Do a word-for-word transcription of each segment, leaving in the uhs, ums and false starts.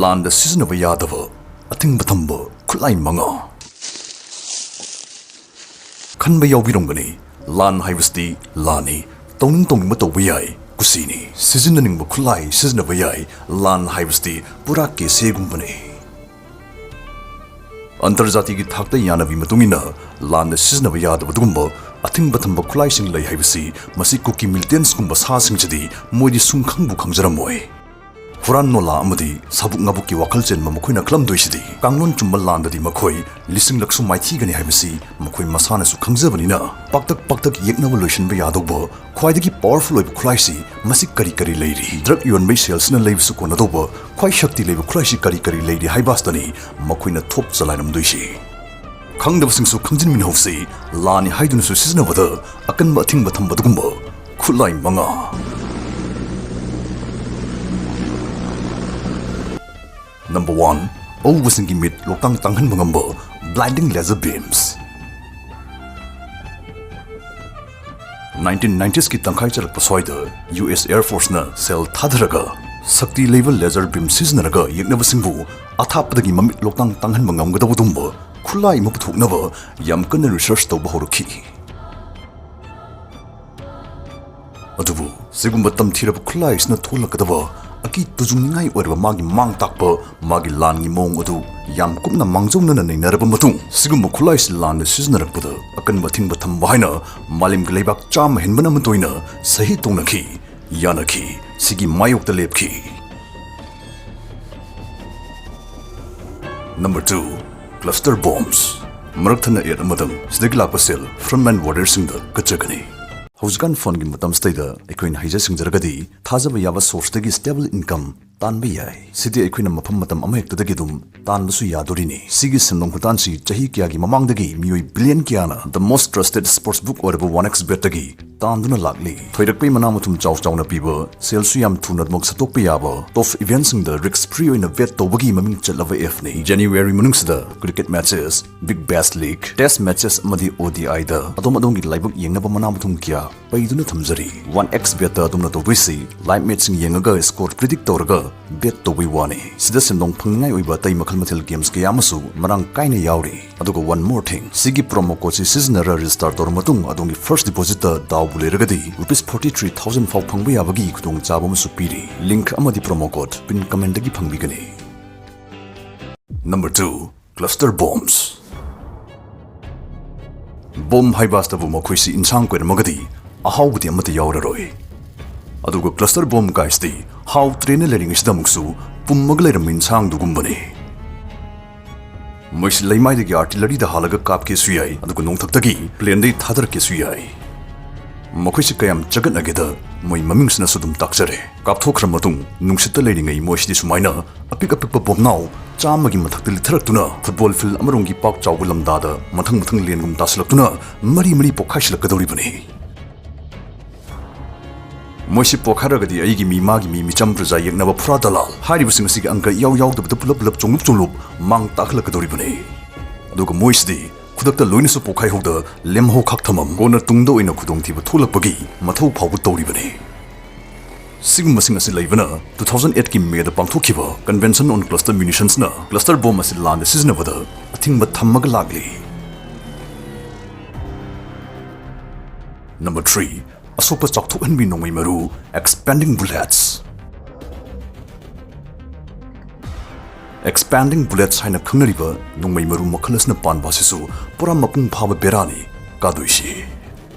ꯂꯥꯟꯗ ꯁꯤꯖꯤꯟꯅꯕ ꯌꯥꯗꯕ ꯑꯊꯤꯡꯕ ꯊꯝꯕ ꯈꯨꯠꯂꯥꯏ ꯃꯉꯥ꯫ ꯈꯟꯕ ꯌꯥꯎꯕꯤꯔꯝꯒꯅꯤ, ꯂꯥꯟ ꯍꯥꯏꯕꯁꯤꯗꯤ ꯂꯥꯟꯅꯤ, ꯇꯧꯅꯤꯡ ꯇꯧꯅꯤꯡꯕ ꯇꯧꯕ ꯌꯥꯏ, ꯀꯨꯁꯤꯅꯤ, ꯁꯤꯖꯤꯟꯅꯅꯤꯡꯕ ꯈꯨꯠꯂꯥꯏ ꯁꯤꯖꯤꯟꯅꯕ ꯌꯥꯏ꯫ ꯂꯥꯟ ꯍꯥꯏꯕꯁꯤꯗꯤ ꯄꯨꯔꯥ ꯀꯦꯁꯦꯒꯨꯝꯕꯅꯤ꯫ ꯑꯟꯇꯔꯖꯥꯇꯤꯒꯤ ꯊꯥꯛꯇ ꯌꯥꯅꯕꯤ ꯃꯇꯨꯡ ꯏꯟꯅ ꯂꯥꯟꯗ ꯁꯤꯖꯤꯟꯅꯕ ꯌꯥꯗꯕ ꯑꯗꯨꯒꯨꯝꯕ ꯑꯊꯤꯡꯕ ꯊꯝꯕ ꯈꯨꯠꯂꯥꯏꯁꯤꯡ ꯂꯩ ꯍꯥꯏꯕꯁꯤ ꯃꯁꯤ ꯀꯨꯀꯤ ꯃꯤꯂꯤꯇꯦꯟꯁꯒꯨꯝꯕ ꯁꯥꯁꯤꯡꯁꯤꯗꯤ ꯃꯣꯏꯗꯤ ꯁꯨꯡꯈꯪꯕꯨ ꯈꯪꯖꯔꯝꯃꯣꯏ꯫ ꯍꯨꯔꯥꯟ ꯅꯣꯂꯥ ꯑꯃꯗꯤ ꯁꯥꯕꯨꯛ ꯉꯥꯕꯨꯛꯀꯤ ꯋꯥꯈꯜ ꯆꯦꯟꯕ ꯃꯈꯣꯏꯅ ꯈꯜꯂꯝꯗꯣꯏꯁꯤꯗꯤ ꯀꯥꯡꯂꯣꯟ ꯆꯨꯝꯕ ꯂꯥꯟꯗꯗꯤ ꯃꯈꯣꯏ ꯂꯤꯁꯤꯡꯂꯛꯁꯨ ꯃꯥꯏꯊꯤꯒꯅꯤ ꯍꯥꯏꯕꯁꯤ ꯃꯈꯣꯏ ꯃꯁꯥꯅꯁꯨ ꯈꯪꯖꯕꯅꯤꯅ ꯄꯥꯛꯇꯛ ꯄꯥꯛꯇꯛ ꯌꯦꯛꯅꯕ ꯂꯣꯏꯁꯤꯟꯕ ꯌꯥꯗꯧꯕ ꯈ꯭ꯋꯥꯏꯗꯒꯤ ꯄꯥꯋꯔꯐꯨꯜ ꯑꯣꯏꯕ ꯈꯨꯠꯂꯥꯏꯁꯤ ꯃꯁꯤ ꯀꯔꯤ ꯀꯔꯤ ꯂꯩꯔꯤ? ꯗ꯭ꯔꯒ ꯌꯣꯟꯕꯩ ꯁꯦꯜꯁꯤꯅ ꯂꯩꯕꯁꯨ ꯀꯣꯟꯅꯗꯧꯕ ꯈ꯭ꯋꯥꯏ ꯁꯛꯇꯤ ꯂꯩꯕ ꯈꯨꯠꯂꯥꯏꯁꯤ ꯀꯔꯤ ꯀꯔꯤ ꯂꯩꯔꯤ ꯍꯥꯏꯕ ꯑꯁꯤꯗꯅꯤ ꯃꯈꯣꯏꯅ ꯊꯣꯞ ꯆꯂꯥꯏꯔꯝꯗꯣꯏꯁꯤ꯫ ꯈꯪꯗꯕꯁꯤꯡꯁꯨ ꯈꯪꯖꯤꯟꯃꯤꯟꯅꯍꯧꯁꯤ, ꯂꯥꯟꯅꯤ ꯍꯥꯏꯗꯨꯅꯁꯨ ꯁꯤꯖꯤꯟꯅꯕꯗ ꯑꯀꯟꯕ ꯑꯊꯤꯡꯕ ꯊꯝꯕ ꯑꯗꯨꯒꯨꯝꯕ ꯈꯨꯠꯂꯥꯏ ꯃꯉꯥ꯫ Number one, ꯑꯎꯕꯁꯤꯡꯒꯤ ꯃꯤꯠ ꯂꯣꯛꯇꯥꯡ ꯇꯥꯡꯍꯟꯕ ꯉꯝꯕ blinding laser beams꯫ ꯅꯥꯏꯟꯇꯤꯟ ꯅꯥꯏꯟꯇꯤꯁꯀꯤ ꯇꯪꯈꯥꯏ ꯆꯜꯂꯛꯄ ꯁ꯭ꯋꯥꯏꯗ ꯌꯨ ꯑꯦꯁ ꯑꯦꯌꯔ ꯐꯣꯔꯁꯅ ꯁꯦꯜ ꯊꯥꯗꯔꯒ ꯁꯛꯇꯤ ꯂꯩꯕ ꯂꯦꯖꯔ ꯕꯤꯝ ꯁꯤꯖꯤꯟꯅꯔꯒ ꯌꯦꯛꯅꯕꯁꯤꯡꯕꯨ ꯑꯊꯥꯞꯄꯗꯒꯤ ꯃꯃꯤꯠ ꯂꯣꯛꯇꯥꯡ ꯇꯥꯡꯍꯟꯕ ꯉꯝꯒꯗꯧꯕꯒꯨꯝꯕ ꯈꯨꯠꯂꯥꯏ ꯑꯃ ꯄꯨꯊꯣꯛꯅꯕ ꯌꯥꯝ ꯀꯟꯅ ꯔꯤꯁꯔꯆ ꯇꯧꯕ ꯍꯧꯔꯛꯈꯤ꯫ ꯑꯗꯨꯕꯨ ꯁꯤꯒꯨꯝꯕ ꯇꯝꯊꯤꯔꯕ ꯈꯨꯠꯂꯥꯏꯁꯤꯅ ꯊꯣꯛꯂꯛꯀꯗꯕ ꯑꯀꯤ ꯇꯨꯖꯨꯡꯅꯤꯡꯉꯥꯏ ꯑꯣꯏꯔꯕ ꯃꯥꯒꯤ ꯃꯥꯡ ꯇꯥꯛꯄ, ꯃꯥꯒꯤ ꯂꯥꯟꯒꯤ ꯃꯑꯣꯡ ꯑꯗꯨ ꯌꯥꯝ ꯀꯨꯞꯅ ꯃꯥꯡꯖꯧꯅꯅ ꯅꯩꯅꯔꯕ ꯃꯇꯨꯡ, ꯁꯤꯒꯨꯝꯕ ꯈꯨꯠꯂꯥꯏꯁꯤ ꯂꯥꯟꯗ ꯁꯤꯖꯤꯟꯅꯔꯛꯄꯗ ꯑꯀꯟꯕ ꯑꯊꯤꯡꯕ ꯊꯝꯕ ꯍꯥꯏꯅ ꯃꯥꯂꯦꯝꯒꯤ ꯂꯩꯕꯥꯛ ꯆꯥꯝꯃ ꯍꯦꯟꯕꯅ ꯑꯃꯠꯇ ꯑꯣꯏꯅ ꯁꯍꯤ ꯇꯧꯅꯈꯤ, ꯌꯥꯅꯈꯤ, ꯁꯤꯒꯤ ꯃꯥꯌꯣꯛꯇ ꯂꯦꯞꯈꯤ꯫ Number two, cluster bombs꯫ ꯃꯔꯛ ꯊꯠꯅ ad ꯑꯃꯗꯪ ꯁꯤꯗꯒꯤ ꯂꯥꯛꯄ ꯁꯦꯜ frontline warriorꯁꯤꯡꯗ ꯀꯠꯆꯒꯅꯤ꯫ ꯍꯧꯖꯤꯛꯀꯥꯟ ꯐꯣꯟꯒꯤ ꯃꯇꯝꯁꯤꯗꯩꯗ ꯑꯩꯈꯣꯏꯅ ꯍꯩꯖ ꯁꯤꯡꯖꯔꯒꯗꯤ ꯊꯥꯖꯕ ꯌꯥꯕ sourceꯇꯒꯤ stable income ꯇꯥꯟꯕ ꯌꯥꯏ꯫ ꯁꯤꯗꯤ ꯑꯩꯈꯣꯏꯅ ꯃꯐꯝ ꯃꯇꯝ ꯑꯃꯍꯦꯛꯇꯗꯒꯤ ꯑꯗꯨꯝ ꯇꯥꯟꯕꯁꯨ ꯌꯥꯗꯣꯔꯤꯅꯤ꯫ ꯁꯤꯒꯤ ꯁꯦꯟꯗꯣꯡ ꯈꯨꯇꯥꯟꯁꯤ ꯆꯍꯤ ꯀꯌꯥꯒꯤ ꯃꯃꯥꯡꯗꯒꯤ ꯃꯤꯑꯣꯏ billion ꯀꯌꯥꯅ the most trusted sports book ꯑꯣꯏꯔꯕ one X betꯇꯒꯤ ꯇꯥꯟꯗꯨꯅ ꯂꯥꯛꯂꯤ꯫ ꯊꯣꯏꯔꯛꯄꯩ ꯃꯅꯥ ꯃꯊꯨꯝ ꯆꯥꯎ ꯆꯥꯎꯅ ꯄꯤꯕ, ꯁꯦꯜꯁꯨ ꯌꯥꯝ ꯊꯨꯅ ꯑꯗꯨꯃꯛ ꯁꯠꯇꯣꯛꯄ ꯌꯥꯕ, top eventꯁꯤꯡꯗ risk free ꯑꯣꯏꯅ bet ꯇꯧꯕꯒꯤ ꯃꯃꯤꯡ ꯆꯠꯂꯕ appꯅꯤ꯫ January ꯃꯅꯨꯡꯁꯤꯗ cricket matches, Big Bash League, test matches ꯑꯃꯗꯤ ODIꯗ ꯑꯗꯣꯝ ꯑꯗꯣꯝꯒꯤ ꯂꯥꯏꯕꯛ ꯌꯦꯡꯅꯕ ꯃꯅꯥ ꯃꯊꯨꯝ ꯀꯌꯥ ꯄꯩꯗꯨꯅ ꯊꯝꯖꯔꯤ꯫ One X betꯇ ꯑꯗꯣꯝꯅ ꯇꯧꯗꯣꯏꯁꯤ live matchꯁꯤꯡ ꯌꯦꯡꯉꯒ score predict ꯇꯧꯔꯒ ꯕꯦꯠ ꯇꯧꯕꯩ ꯋꯥꯅꯤ꯫ ꯁꯤꯗ ꯁꯦꯟꯗꯣꯡ ꯐꯪꯅꯤꯡꯉꯥꯏ ꯑꯣꯏꯕ ꯑꯇꯩ ꯃꯈꯜ ꯃꯊꯦꯜ ꯒꯦꯝꯁ ꯀꯌꯥ ꯑꯃꯁꯨ ꯃꯔꯥꯡ ꯀꯥꯏꯅ ꯌꯥꯎꯔꯤ꯫ ꯑꯗꯨꯒ one more thing, ꯁꯤꯒꯤ ꯄ꯭ꯔꯣꯃꯣ ꯀꯣꯗꯁꯤ ꯁꯤꯖꯤꯟꯅꯔ ꯔꯦꯖꯤꯁꯇꯥꯔ ꯇꯧꯔ ꯃꯇꯨꯡ ꯑꯗꯣꯝꯒꯤ ꯐꯥꯔꯁ ꯗꯤꯄꯣꯖꯤꯠꯇ ꯗꯥꯎꯕꯨ ꯂꯩꯔꯒꯗꯤ ꯔꯨꯄꯤꯁ ꯐꯣꯔꯇꯤ ꯊ꯭ꯔꯤ ꯊꯥꯎꯖꯟ ꯐꯥꯎ ꯐꯪꯕ ꯌꯥꯕꯒꯤ ꯈꯨꯗꯣꯡꯆꯥꯕ ꯑꯃꯁꯨ ꯄꯤꯔꯤ꯫ ꯂꯤꯡꯛ ꯑꯃꯗꯤ ꯄ꯭ꯔꯣꯃꯣ ꯀꯣꯗ ꯄꯤꯟ ꯀꯃꯦꯟꯗꯒꯤ ꯐꯪꯕꯤꯒꯅꯤ꯫ Number two, cluster bombs. Bomb ꯍꯥꯏꯕꯁꯤꯗꯕꯨ ꯃꯈꯣꯏꯁꯤ ꯏꯟꯁꯥꯡ ꯀꯣꯏꯔꯝꯃꯒꯗꯤ ꯑꯍꯥꯎꯕꯗꯤ ꯑꯃꯠꯇ ꯌꯥꯎꯔꯔꯣꯏ꯫ ꯑꯗꯨꯒ ꯀ꯭ꯂꯁꯇꯔ ꯕꯣꯝ ꯀꯥꯏꯁꯤꯗꯤ ꯍꯥꯎꯇ꯭ꯔꯦꯅ ꯂꯩꯔꯤꯉꯩꯁꯤꯗ ꯑꯃꯨꯛꯁꯨ ꯄꯨꯝꯃꯒ ꯂꯩꯔꯝꯕ ꯏꯟꯁꯥꯡꯗꯨꯒꯨꯝꯕꯅꯤ꯫ ꯃꯣꯏꯁꯤ ꯂꯩꯃꯥꯏꯗꯒꯤ ꯑꯥꯔꯇꯤꯂꯔꯤꯗ ꯍꯥꯜꯂꯒ ꯀꯥꯞꯀꯦꯁꯨ ꯌꯥꯏ, ꯑꯗꯨꯒ ꯅꯣꯡꯊꯛꯇꯒꯤ ꯄ꯭ꯂꯦꯟꯗꯒꯤ ꯊꯥꯗꯔꯛꯀꯦꯁꯨ ꯌꯥꯏ꯫ ꯃꯈꯣꯏꯁꯤ ꯀꯌꯥꯝ ꯆꯒꯠꯅꯒꯦꯗ ꯃꯣꯏ ꯃꯃꯤꯡꯁꯤꯅꯁꯨ ꯑꯗꯨꯝ ꯇꯥꯛꯆꯔꯦ꯫ ꯀꯥꯞꯊꯣꯛꯈ꯭ꯔ ꯃꯇꯨꯡ ꯅꯨꯡꯁꯤꯠꯇ ꯂꯩꯔꯤꯉꯩ ꯃꯣꯏꯁꯤꯗꯤ ꯁꯨꯃꯥꯏꯅ ꯑꯄꯤꯛ ꯑꯄꯤꯛꯄ ꯕꯣꯝꯅꯥꯎ ꯆꯥꯝꯃꯒꯤ ꯃꯊꯛꯇ ꯂꯤꯊꯔꯛꯇꯨꯅ ꯐꯨꯠꯕꯣꯜ ꯐꯤꯜ ꯑꯃꯔꯣꯝꯒꯤ ꯄꯥꯛ ꯆꯥꯎꯕ ꯂꯝꯗꯥꯗ ꯃꯊꯪ ꯃꯊꯪ ꯂꯦꯟꯒꯨꯝ ꯇꯥꯁꯤꯜꯂꯛꯇꯨꯅ ꯃꯔꯤ ꯃꯔꯤ ꯄꯣꯛꯈꯥꯏꯁꯤꯜꯂꯛꯀꯗꯧꯔꯤꯕꯅꯤ꯫ ꯃꯣꯏꯁꯤ ꯄꯣꯛꯈꯥꯏꯔꯒꯗꯤ ꯑꯩꯒꯤ ꯃꯤ, ꯃꯥꯒꯤ ꯃꯤ, ꯃꯤꯆꯝ ꯄ꯭ꯔꯖꯥ ꯌꯦꯛꯅꯕ ꯐꯨꯔꯥ ꯗꯂꯥꯜ ꯍꯥꯏꯔꯤꯕꯁꯤꯡ ꯑꯁꯤꯒꯤ ꯑꯪꯀ ꯏꯌꯥꯎ ꯌꯥꯎꯗꯕꯗ ꯄꯨꯂꯞ ꯄꯨꯂꯞ ꯆꯣꯡꯂꯨꯞ ꯆꯣꯡꯂꯨꯞ ꯃꯥꯡ ꯇꯥꯛꯍꯜꯂꯛꯀꯗꯧꯔꯤꯕꯅꯤ꯫ ꯑꯗꯨꯒ ꯃꯣꯏꯁꯤꯗꯤ ꯈꯨꯗꯛꯇ ꯂꯣꯏꯅꯁꯨ ꯄꯣꯛꯈꯥꯏꯍꯧꯗ ꯂꯦꯝꯍꯧ ꯈꯥꯛ ꯊꯝꯃꯝ꯫ ꯀꯣꯟꯅ ꯇꯨꯡꯗ ꯑꯣꯏꯅ ꯈꯨꯗꯣꯡꯊꯤꯕ ꯊꯣꯛꯂꯛꯄꯒꯤ ꯃꯊꯧ ꯐꯥꯎꯕ ꯇꯧꯔꯤꯕꯅꯤ꯫ ꯁꯤꯒꯨꯝꯕꯁꯤꯡ ꯑꯁꯤ ꯂꯩꯕꯅ two thousand eight ꯀꯤ ꯃꯦꯗ ꯄꯥꯡꯊꯣꯛꯈꯤꯕ Convention on Cluster Munitions ꯅ cluster bomb ꯑꯁꯤ ꯂꯥꯟꯗ ꯁꯤꯖꯤꯟꯅꯕꯗ ꯑꯊꯤꯡꯕ ꯊꯝꯃꯒ ꯂꯥꯛꯂꯤ꯫ Number three, ꯑꯁꯣꯛꯄ ꯆꯥꯎꯊꯣꯛꯍꯟꯕꯤ ꯅꯣꯡꯃꯩ ꯃꯔꯨ, expanding bullets꯫ Expanding bullets ꯍꯥꯏꯅ ꯈꯪꯅꯔꯤꯕ ꯅꯣꯡꯃꯩ ꯃꯔꯨ ꯃꯈꯜ ꯑꯁꯤꯅ ꯄꯥꯟꯕ ꯑꯁꯤꯁꯨ ꯄꯨꯔꯥ ꯃꯄꯨꯡ ꯐꯥꯕ ꯕꯦꯔꯥꯅꯤ ꯀꯥꯗꯣꯏꯁꯤ꯫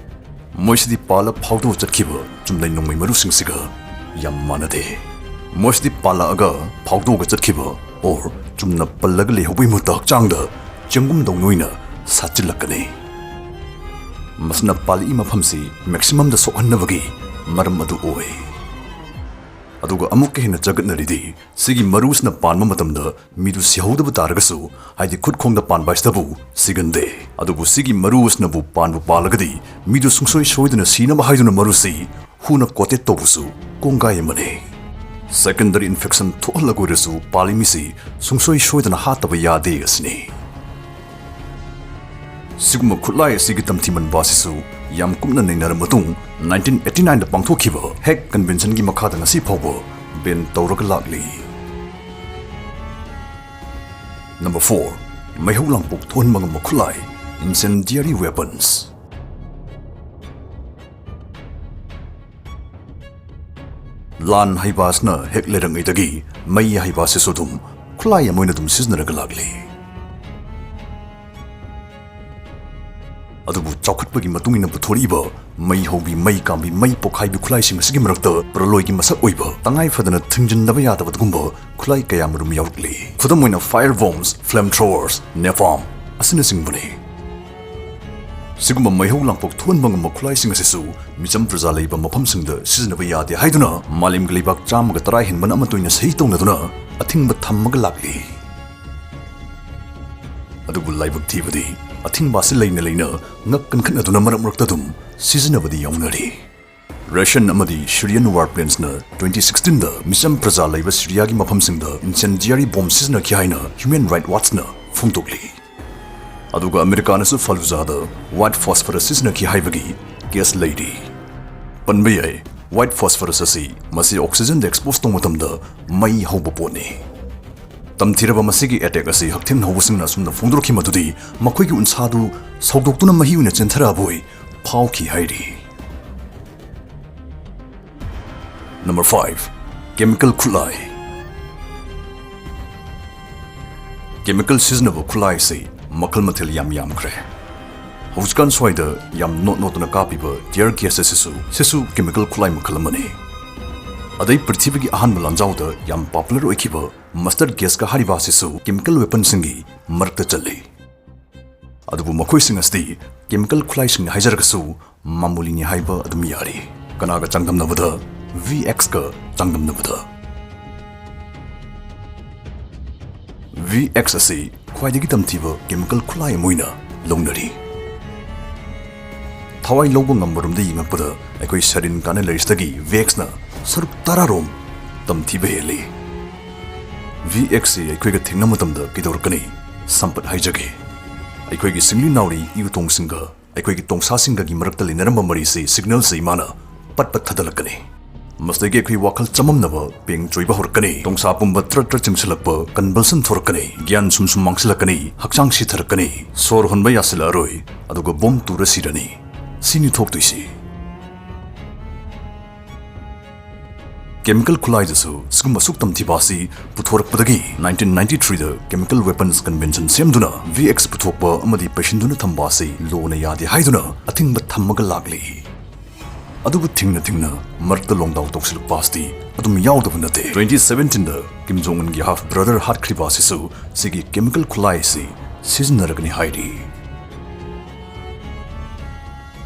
ꯃꯣꯏꯁꯤꯗꯤ ꯄꯥꯜꯂ ꯐꯥꯎꯗꯣꯛꯑ ꯆꯠꯈꯤꯕ ꯆꯨꯝꯅꯩ ꯅꯣꯡꯃꯩ ꯃꯔꯨꯁꯤꯡꯁꯤꯒ ꯌꯥꯝ ꯃꯥꯟꯅꯗꯦ꯫ ꯃꯣꯏꯁꯤꯗꯤ ꯄꯥꯜꯂꯛꯑꯒ ꯐꯥꯎꯗꯣꯛꯑꯒ ꯆꯠꯈꯤꯕ or ꯆꯨꯝꯅ ꯄꯜꯂꯒ ꯂꯩꯍꯧꯕꯒꯤ ꯃꯍꯨꯠꯇ ꯍꯛꯆꯥꯡꯗ ꯆꯦꯡꯒꯨꯝꯗꯧꯅ ꯑꯣꯏꯅ ꯁꯥꯠꯆꯤꯜꯂꯛꯀꯅꯤ꯫ ꯃꯁꯤꯅ ꯄꯥꯜꯂꯛꯏ ꯃꯐꯝꯁꯤ maximum ꯗ ꯁꯣꯛꯍꯟꯅꯕꯒꯤ ꯃꯔꯝ ꯑꯗꯨ ꯑꯣꯏ꯫ ꯑꯗꯨꯒ ꯑꯃꯨꯛꯀ ꯍꯦꯟꯅ ꯆꯒꯠꯅꯔꯤꯗꯤ ꯁꯤꯒꯤ ꯃꯔꯨꯁꯤꯅ ꯄꯥꯟꯕ ꯃꯇꯝꯗ ꯃꯤꯗꯨ ꯁꯤꯍꯧꯗꯕ ꯇꯥꯔꯒꯁꯨ, ꯍꯥꯏꯗꯤ ꯈꯨꯠ ꯈꯣꯡꯗ ꯄꯥꯟꯕ ꯍꯥꯏꯁꯤꯗꯕꯨ ꯁꯤꯒꯟꯗꯦ꯫ ꯑꯗꯨꯕꯨ ꯁꯤꯒꯤ ꯃꯔꯨ ꯑꯁꯤꯅꯕꯨ ꯄꯥꯟꯕꯨ ꯄꯥꯜꯂꯒꯗꯤ ꯃꯤꯗꯨ ꯁꯨꯡꯁꯣꯏ ꯁꯣꯏꯗꯅ ꯁꯤꯅꯕ ꯍꯥꯏꯗꯨꯅ ꯃꯔꯨꯁꯤ ꯍꯨꯅ coated ꯇꯧꯕꯁꯨ ꯀꯣꯡꯒꯥꯏ ꯑꯃꯅꯤ꯫ Secondary infection ꯊꯣꯛꯍꯜꯂꯒ ꯑꯣꯏꯔꯁꯨ ꯄꯥꯜꯂꯤ ꯃꯤꯁꯤ ꯁꯨꯡꯁꯣꯏ ꯁꯣꯏꯗꯅ ꯍꯥꯠꯇꯕ ꯌꯥꯗꯦ ꯑꯁꯤꯅꯤ꯫ ꯁꯤꯒꯨꯝꯕ ꯈꯨꯠꯂꯥꯏ ꯑꯁꯤꯒꯤ ꯇꯝꯊꯤ ꯃꯟꯕ ꯑꯁꯤꯁꯨ ꯌꯥꯝ ꯀꯨꯞꯅ ꯅꯩꯅꯔ ꯃꯇꯨꯡ nineteen eighty nine ꯗ ꯄꯥꯡꯊꯣꯛꯈꯤꯕ Hague Convention ꯒꯤ ꯃꯈꯥꯗ ꯉꯁꯤ ꯐꯥꯎꯕ ꯄꯦꯟ ꯇꯧꯔꯒ ꯂꯥꯛꯂꯤ꯫ ꯅꯝꯕꯔ ꯐꯣꯔ, ꯃꯩꯍꯧ ꯂꯥꯡꯄꯣꯛ ꯊꯣꯛꯍꯟꯕ ꯉꯝꯕ ꯈꯨꯠꯂꯥꯏ, incendiary weapons꯫ ꯂꯥꯟ ꯍꯩꯕ ꯑꯁꯤꯅ ꯍꯦꯛ ꯂꯩꯔꯤꯉꯩꯗꯒꯤ ꯃꯩ ꯍꯩꯕ ꯑꯁꯤꯁꯨ ꯑꯗꯨꯝ ꯈꯨꯠꯂꯥꯏ ꯑꯃ ꯑꯣꯏꯅ ꯑꯗꯨꯝ ꯁꯤꯖꯤꯟꯅꯔꯒ ꯂꯥꯛꯂꯤ꯫ ꯑꯗꯨꯕꯨ ꯆꯥꯎꯈꯠꯄꯒꯤ ꯃꯇꯨꯡ ꯏꯟꯅ ꯄꯨꯊꯣꯔꯛꯏꯕ ꯃꯩ ꯍꯧꯕꯤ, ꯃꯩ ꯀꯥꯝꯕꯤ, ꯃꯩ ꯄꯣꯛꯈꯥꯏꯕꯤ ꯈꯨꯠꯂꯥꯏꯁꯤꯡ ꯑꯁꯤꯒꯤ ꯃꯔꯛꯇ ꯄ꯭ꯔꯂꯣꯏꯒꯤ ꯃꯁꯛ ꯑꯣꯏꯕ, ꯇꯉꯥꯏ ꯐꯗꯅ ꯊꯤꯡꯖꯤꯟꯗꯕ ꯌꯥꯗꯕ ꯑꯗꯨꯒꯨꯝꯕ ꯈꯨꯠꯂꯥꯏ ꯀꯌꯥ ꯑꯃꯔꯣꯝ ꯌꯥꯎꯔꯛꯂꯤ꯫ ꯈꯨꯗꯝ ꯑꯣꯏꯅ fire bombs, flame throwers, napalm ꯑꯁꯤꯅꯆꯤꯡꯕꯅꯤ꯫ ꯁꯤꯒꯨꯝꯕ ꯃꯩꯍꯧ ꯂꯥꯡꯄꯣꯛ ꯊꯣꯛꯍꯟꯕ ꯉꯝꯕ ꯈꯨꯠꯂꯥꯏꯁꯤꯡ ꯑꯁꯤꯁꯨ ꯃꯤꯆꯝ ꯄ꯭ꯔꯖꯥ ꯂꯩꯕ ꯃꯐꯝꯁꯤꯡꯗ ꯁꯤꯖꯤꯟꯅꯕ ꯌꯥꯗꯦ ꯍꯥꯏꯗꯨꯅ ꯃꯥꯂꯦꯝꯒꯤ ꯂꯩꯕꯥꯛ ꯆꯥꯝꯃꯒ ꯇꯔꯥ ꯍꯦꯟꯕꯅ ꯑꯃꯠꯇ ꯑꯣꯏꯅ ꯁꯍꯤ ꯇꯧꯅꯗꯨꯅ ꯑꯊꯤꯡꯕ ꯊꯝꯃꯒ ꯂꯥꯛꯂꯤ꯫ ꯑꯗꯨꯕꯨ ꯂꯥꯏꯕꯛ ꯊꯤꯕꯗꯤ ꯑꯊꯤꯡꯕ ꯑꯁꯤ ꯂꯩꯅ ꯂꯩꯅ ꯉꯛ ꯀꯟꯈꯠꯅꯗꯨꯅ ꯃꯔꯛ ꯃꯔꯛꯇ ꯑꯗꯨꯝ ꯁꯤꯖꯤꯟꯅꯕꯗꯤ ꯌꯥꯎꯅꯔꯤ꯫ Russian ꯑꯃꯗꯤ Syrian war planesꯅ twenty sixteenꯗ ꯃꯤꯆꯝ ꯄ꯭ꯔꯖꯥ ꯂꯩꯕ ꯁꯤꯔꯤꯌꯥꯒꯤ ꯃꯐꯝꯁꯤꯡꯗ incendiary bomb ꯁꯤꯖꯤꯟꯅꯈꯤ ꯍꯥꯏꯅ Human Rights Watchꯅ ꯐꯣꯡꯗꯣꯛꯂꯤ꯫ ꯑꯗꯨꯒ ꯑꯃꯦꯔꯤꯀꯥꯅꯁꯨ ꯐꯂꯨꯖꯥꯗ white phosphorus ꯁꯤꯖꯤꯟꯅꯈꯤ ꯍꯥꯏꯕꯒꯤ ꯀꯦꯁ ꯂꯩꯔꯤ꯫ ꯄꯟꯕ ꯌꯥꯏ, white phosphorus ꯑꯁꯤ ꯃꯁꯤ oxygenꯗ expose ꯇꯧꯕ ꯃꯇꯝꯗ ꯃꯩ ꯍꯧꯕ ꯄꯣꯠꯅꯤ꯫ ꯇꯝꯊꯤꯔꯕ ꯃꯁꯤꯒꯤ attack ꯑꯁꯤ ꯍꯛꯊꯦꯡꯅ ꯍꯧꯕꯁꯤꯡꯅ ꯑꯁꯨꯝꯅ ꯐꯣꯡꯗꯣꯔꯛꯈꯤ ꯃꯗꯨꯗꯤ ꯃꯈꯣꯏꯒꯤ ꯎꯟꯁꯥꯗꯨ ꯁꯧꯗꯣꯛꯇꯨꯅ ꯃꯍꯤ ꯑꯣꯏꯅ ꯆꯦꯟꯊꯔꯛꯑꯕꯣꯏ ꯐꯥꯎꯈꯤ ꯍꯥꯏꯔꯤ꯫ ꯅꯝꯕꯔ ꯐꯥꯏꯚ, chemical ꯈꯨꯠꯂꯥꯏ꯫ Chemical ꯁꯤꯖꯤꯟꯅꯕ ꯈꯨꯠꯂꯥꯏꯁꯤ ꯃꯈꯜ ꯃꯊꯦꯜ ꯌꯥꯝ ꯌꯥꯝꯈ꯭ꯔꯦ꯫ ꯍꯧꯖꯤꯛꯀꯥꯟ ꯁ꯭ꯋꯥꯏꯗ ꯌꯥꯝ ꯅꯣꯠ ꯅꯣꯠꯇꯨꯅ ꯀꯥꯞꯄꯤꯕ tear gas ꯑꯁꯤꯁꯨ, ꯁꯤꯁꯨ chemical ꯈꯨꯠꯂꯥꯏ ꯃꯈꯜ ꯑꯃꯅꯤ꯫ ꯑꯗꯩ ꯄ꯭ꯔꯤꯊꯤꯕꯤꯒꯤ ꯑꯍꯥꯟꯕ ꯂꯥꯟꯖꯥꯎꯗ ꯌꯥꯝ popular ꯑꯣꯏꯈꯤꯕ mustard gasꯀ ꯍꯥꯏꯔꯤꯕ ꯑꯁꯤꯁꯨ chemical weaponꯁꯤꯡꯒꯤ ꯃꯔꯛꯇ ꯆꯜꯂꯤ꯫ ꯑꯗꯨꯕꯨ ꯃꯈꯣꯏꯁꯤꯡ ꯑꯁꯤꯗꯤ chemical ꯈꯨꯠꯂꯥꯏꯁꯤꯡꯅꯤ ꯍꯥꯏꯖꯔꯒꯁꯨ ꯃꯥꯃꯨꯂꯤꯅꯤ ꯍꯥꯏꯕ ꯑꯗꯨꯝ ꯌꯥꯔꯤ꯫ ꯀꯅꯥꯒ ꯆꯥꯡꯗꯝꯅꯕꯗ? V Xꯀ ꯆꯥꯡꯗꯝꯅꯕꯗ꯫ V X ꯑꯁꯤ ꯈ꯭ꯋꯥꯏꯗꯒꯤ ꯇꯝꯊꯤꯕ chemical ꯈꯨꯠꯂꯥꯏ ꯑꯃ ꯑꯣꯏꯅ ꯂꯧꯅꯔꯤ꯫ ꯊꯋꯥꯏ ꯂꯧꯕ ꯉꯝꯕꯔꯣꯝꯗ ꯌꯦꯡꯉꯛꯄꯗ ꯑꯩꯈꯣꯏ sarin ꯀꯥꯟꯅ ꯂꯩꯔꯤꯁꯤꯗꯒꯤ V Xꯅ ꯁꯔꯨꯛ ꯇꯔꯥꯔꯣꯝ ꯇꯝꯊꯤꯕ ꯍꯦꯜꯂꯤ꯫ V Xꯁꯤ ꯑꯩꯈꯣꯏꯒ ꯊꯦꯡꯅꯕ ꯃꯇꯝꯗ ꯀꯩꯗꯧꯔꯛꯀꯅꯤ? ꯁꯝꯄꯠ ꯍꯥꯏꯖꯒꯦ꯫ ꯑꯩꯈꯣꯏꯒꯤ ꯁꯤꯡꯂꯤ ꯅꯥꯎꯔꯤ ꯏ ꯎꯇꯣꯡꯁꯤꯡꯒ ꯑꯩꯈꯣꯏꯒꯤ ꯇꯣꯡꯁꯥꯁꯤꯡꯒꯒꯤ ꯃꯔꯛꯇ ꯂꯩꯅꯔꯝꯕ ꯃꯔꯤꯁꯤ signalꯁꯤ ꯃꯥꯅ ꯄꯠ ꯄꯠ ꯊꯗꯠꯂꯛꯀꯅꯤ꯫ ꯃꯁꯤꯗꯒꯤ ꯑꯩꯈꯣꯏ ꯋꯥꯈꯜ ꯆꯃꯝꯅꯕ, ꯄꯦꯡ ꯆꯣꯏꯕ ꯍꯧꯔꯛꯀꯅꯤ꯫ ꯇꯣꯡꯁꯥ ꯄꯨꯝꯕ ꯇ꯭ꯔꯠ ꯇ꯭ꯔꯠ ꯆꯤꯡꯁꯤꯜꯂꯛꯄ, ꯀꯟꯚꯜꯁꯟ ꯊꯣꯔꯛꯀꯅꯤ꯫ ꯒ꯭ꯌꯥꯟ ꯁꯨꯝ ꯁꯨꯝ ꯃꯥꯡꯁꯤꯜꯂꯛꯀꯅꯤ꯫ ꯍꯛꯆꯥꯡ ꯁꯤꯊꯔꯛꯀꯅꯤ꯫ ꯁꯣꯔ ꯍꯣꯟꯕ ꯌꯥꯁꯤꯜꯂꯛꯑꯔꯣꯏ꯫ ꯑꯗꯨꯒ ꯕꯣꯝ ꯇꯨꯔ ꯁꯤꯔꯅꯤ꯫ ꯁꯤꯅꯤ ꯊꯣꯛꯇꯣꯏꯁꯤ꯫ ꯀꯦꯃꯤꯀꯦꯜ ꯈꯨꯠꯂꯥꯏꯗꯁꯨ ꯁꯤꯒꯨꯝꯕ ꯑꯁꯨꯛ ꯇꯝꯊꯤꯕ ꯑꯁꯤ ꯄꯨꯊꯣꯔꯛꯄꯗꯒꯤ nineteen ninety threeꯗ Chemical Weapons Convention ꯁꯦꯝꯗꯨꯅ V X ꯄꯨꯊꯣꯛꯄ ꯑꯃꯗꯤ ꯄꯩꯁꯤꯟꯗꯨꯅ ꯊꯝꯕ ꯑꯁꯤ ꯂꯣꯅ ꯌꯥꯗꯦ ꯍꯥꯏꯗꯨꯅ ꯑꯊꯤꯡꯕ ꯊꯝꯃꯒ ꯂꯥꯛꯂꯤ꯫ ꯑꯗꯨꯕꯨ ꯊꯤꯡꯅ ꯊꯤꯡꯅ ꯃꯔꯛꯇ ꯂꯣꯡꯗꯥꯎ ꯇꯧꯁꯤꯜꯂꯛꯄ ꯑꯁꯤꯗꯤ ꯑꯗꯨꯝ ꯌꯥꯎꯗꯕ ꯅꯠꯇꯦ꯫ Twenty seventeenꯗ ꯀꯤꯝ ꯖꯣꯡ ꯎꯟꯒꯤ half brother ꯍꯥꯠꯈ꯭ꯔꯤꯕ ꯑꯁꯤꯁꯨ ꯁꯤꯒꯤ ꯀꯦꯃꯤꯀꯦꯜ ꯈꯨꯠꯂꯥꯏ ꯑꯁꯤ ꯁꯤꯖꯤꯟꯅꯔꯒꯅꯤ ꯍꯥꯏꯔꯤ꯫